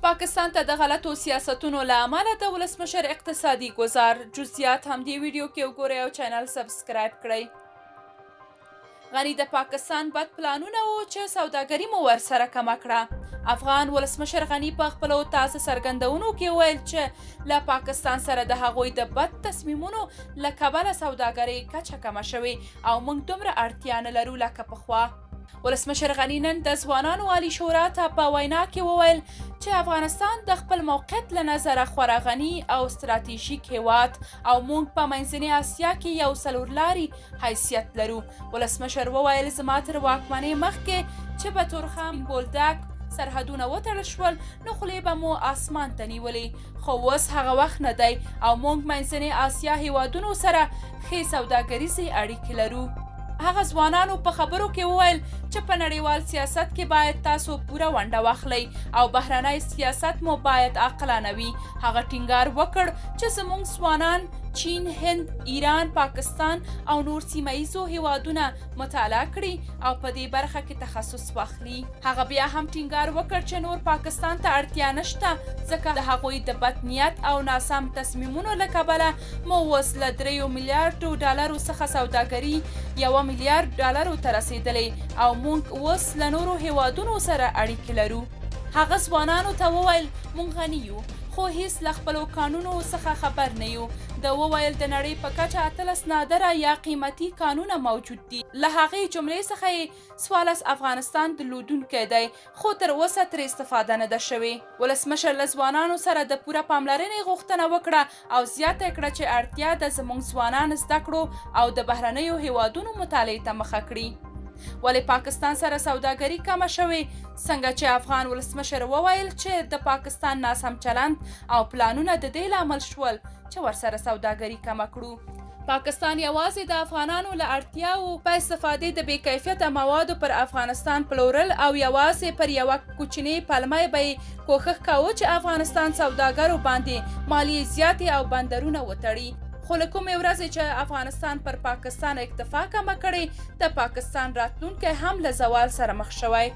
پاکستان ته د غلطو سیاستونو له امله د ولسمشر اقتصادي ګوزار، جزئیات همدې ویډیو کې وګورئ او چینل سبسکرایب کړئ. غني د پاکستان بد پلانونه وو چې سوداګري مو ورسره کمه کړه. افغان ولسمشر غني په خپلو تازه څرګندونو کې وویل چې له پاکستان سره د هغوی د بد تصمیمونو له کبله سوداګرۍ کچه کمه شوې او موږ دومره اړتیا نه لرو لکه پخوا. ولسمشر غني نن د ځوانانو عالي شورا ته په وینا کې وویل چې افغانستان د خپل موقعیت له نظره خورا غني او ستراتیژیک هیواد او موږ په منځنۍ اسیا کې یو څلورلاري حیثیت لرو. ولسمشر وویل، زما تر واکمنۍ مخکې چې به تورخم، بولدک سرحدونه وتړل شول نو خولې به مو اسمان ته نیولې، خو اوس هغه وخت نه دی او موږ منځنۍ اسیا هیوادونو سره ښې سوداګریزې اړیکې لرو. هغه ځوانانو په خبرو کې وویل چې په نړیوال سیاست کې باید تاسو پوره ونډه واخلئ او بهرنی سیاست مو باید عاقلانه وي. هغه ټینګار وکړ چې زموږ ځوانان چین، هند، ایران، پاکستان او نور سیمه ییزو هیوادونه مطالعه کړي او په دې برخه کې تخصص واخلي. هغه بیا هم ټینګار وکړ چې نور پاکستان ته اړتیا نشته، ځکه د هغوی د بد نیت او ناسم تصمیمونو له کبله مو اوس له دریو میلیارډو ډالرو څخه سوداګري یوه میلیارډ ډالرو ته رسېدلې او موږ اوس له نورو هېوادونو سره اړیکې لرو. هغه ځوانانو ته وویل، موږ غني یو، خو هیڅ له خپلو کانونو څخه خبر نه یو. ده وویل، د نړۍ په کچه 18 نادره یا قیمتي کانونه موجود دي، له هغې جملې څخه یې 14 افغانستان درلودونکی دی، خو تر اوسه ترې استفاده نه ده شوې. ولسمشر له ځوانانو سره د پوره پاملرنې غوښتنه وکړه او زیاته یې کړه چې اړتیا ده زموږ ځوانان زده کړو او د بهرنیو هېوادونو مطالعې ته مخه کړي. ولې پاکستان سره سوداګري کمه شوې؟ څنګه چې افغان ولسمشر وویل چې د پاکستان ناسم چلند او پلانونه د دې لامل شول چې ورسره سوداګري کمه کړو. پاکستان یوازې د افغانانو له اړتیاوو په استفادې د بې کیفیته موادو پر افغانستان پلورل او یوازې پر یوه کوچنۍ پلمه به یې کوښښ کاوه چې افغانستان سوداګرو باندې مالیې زیاتې او بندرونه وتړي. خو له کومې ورځې چې افغانستان پر پاکستان اکتفا کمه کړې، د پاکستان راتلونکی هم له زوال سره مخ شوی.